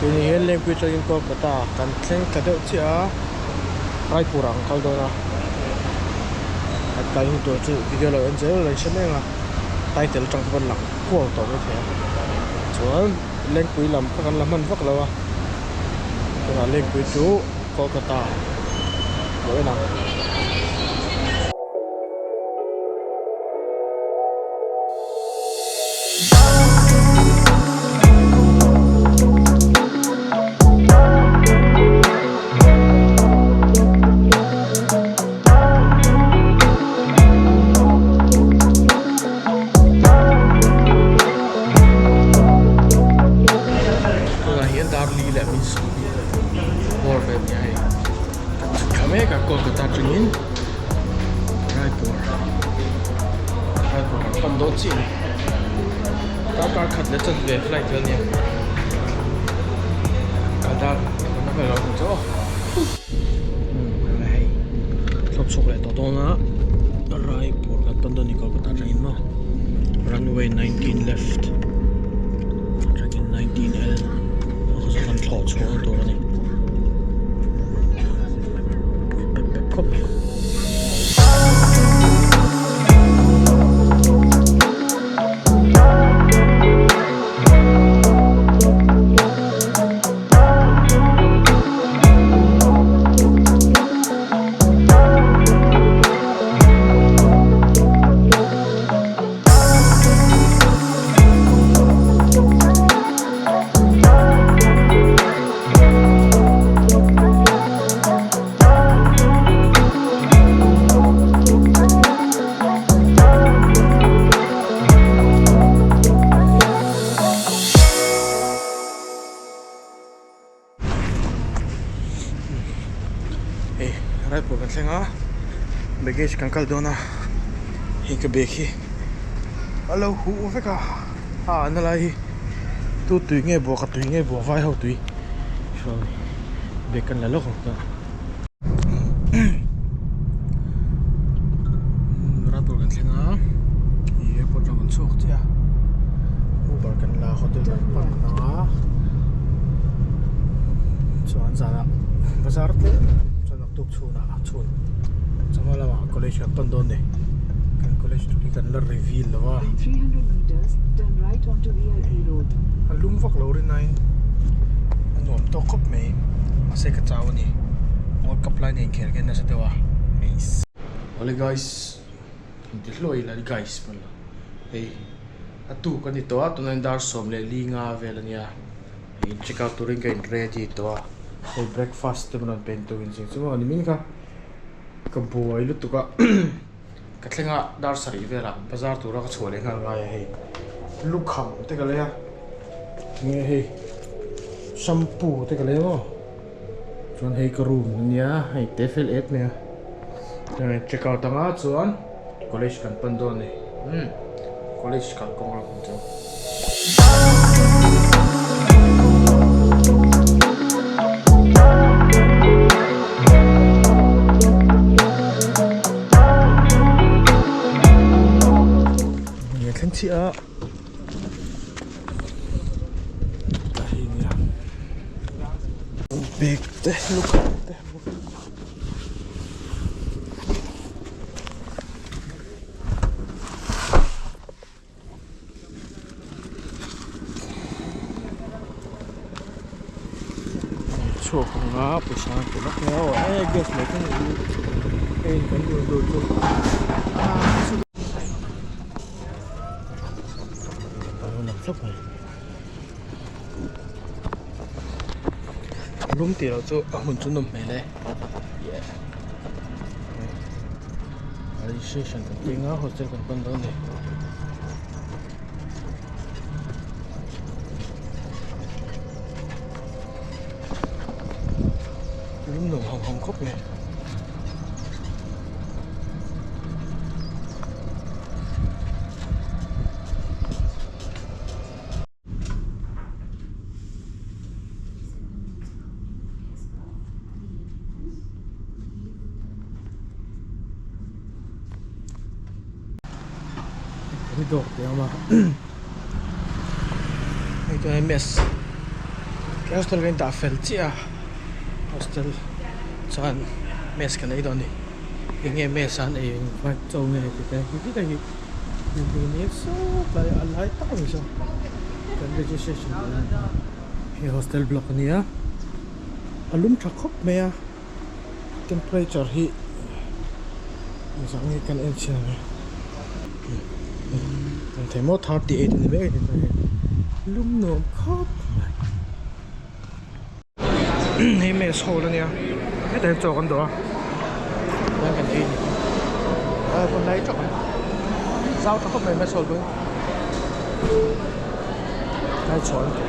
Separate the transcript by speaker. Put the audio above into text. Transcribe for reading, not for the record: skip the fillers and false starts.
Speaker 1: Tuni hian Lengpui atangin Kolkata kan thleng thla deuh chiah a, Raipur ah kan kal dawn a, kan kal hun tur chu video lo en zel lo in hre mek a, title atang te pawn lang kuau tawh maithei a, chuan Lengpui lam kha kan la hman vak lo a, tunah Lengpui chu Kolkata lo en ang. Tunah hian dar li leh min sawm bawr vel nia hei kan chhuk thla mek a Kolkata atangin Raipur Raipur kan pan dawn chiah a ni darkar khat leh chanve flight vel ania kal dar kan vel a awm chu aw hei thlawp chhuak leh tawh dawn a Raipur kan pan dawn a ni Kolkata atangin maw runway 19 left atangin 19 L kan thlawh chhuah na tur a ni. Pep pep khawp mai. Hei Raipur kan thleng a baggage kan kal dawn a hei ka bag hi a lo huh vek a a na lai hi tu tui nge buah ka tui nge buah vai ho tui bag kan la lawk ang tawh Raipur kan thleng a ih airport atang kan chhuak chiah a Uber kan la hotel kan pan ang a chuan zanah bazar tlem chuan naktuk chhunah chhun chawhma lamah college kan pan dawn a ni kan college tur hi kan la reveal lo a a lum vak lo rin aiin a nuam tawk khawp mai mahse ka chau a ni world cup lai nen kher khian nasa deuh a awle guys inti hluai ila guys pawh la hei a tuk a ni tawh a tunah hian dar 15 vel a nia in check out turin ka in ready tawh a hei breakfast te pawh an rawn pen turin zing chu maw nimin kha ka buai lutuk a. Ka thleng a dar sarih velah bazar tura ka chhuah leh nghal ngai a hei lukham te ka lei a tinge hei shampoo te ka lei maw chuan hei ka room ania hei te fel et mai a chuan check out anga chuan college kan pan dawn a ni umm college kal kawng lam chu. Thleng chiah a tah hi nia bag te lukham te. Chhuak ang a pawisa an pe lawk mai a aw e gas mai kha ni hei kan duh tur chu a lo lang thlap mai lum tih loh chu a hmun chu nawm hmel e registration kan tih anga hostel kan pan dawn a ni. Lum nuam hawm hawm khawp mai. Hi dawr te a awm a hei chuan mess. Hostel ka indah fel chiah a, hostel chuan mess kan ei dawn a ni. Enge mess a an ei ang vai chaw nge tih te hi khitah hi building a nia sawt lai a lai tak a ni saw kan registration tih na hei hostel block a nia a lum tha khawp mai a temperature hi engzah nge kan en chhin ang e kan thei maw 38 a ni mek a ni tah hian lum nuam khawp mai. Hei mess hall ania hetah hian chaw kan dawh a chuan kan ei a ni a hun lai tawk ang zau tha khawp mai mess hall pawh hi tlai chhuah an tawh.